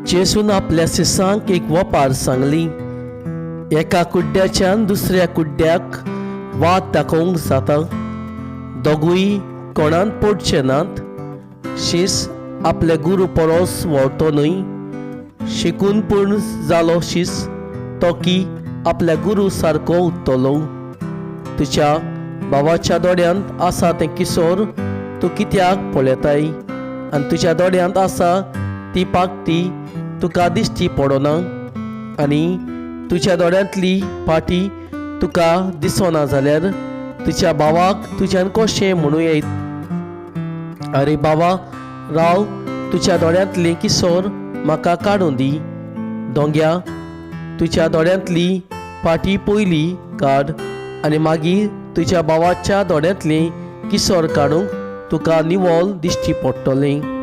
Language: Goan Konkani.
जेजून आपल्या शिसांक एक वपार सांगली, एका कुड्ड्याच्यान दुसऱ्या कुड्ड्याक वाद दाखोवंक जाता, दोगूय कोणांत पडचे नात. शीस आपले गुरू परोस व्हरतो न्हय, शिकून पूर्ण जालो शीस तो की आपल्या गुरू सारको उरतलो. तुज्या भावाच्या दोळ्यांत आसा तें किसोर तूं कित्याक पळयताय आनी तुज्या दोळ्यांत आसा ती पाकटी तुका दिश्टी पडना? आनी तुज्या दोळ्यांतली पाटी तुका दिसना जाल्यार तुज्या भावाक तुज्यान कशें म्हणूं येत, आरे बाबा राव, तुज्या दोळ्यांतली किसोर म्हाका काडूं दी. दोंग्या, तुज्या दोळ्यांतली पाटी पयली काड आनी मागीर तुज्या भावाच्या दोळ्यांतली किसोर काडूंक तुका निवळ दिश्टी पडटलें.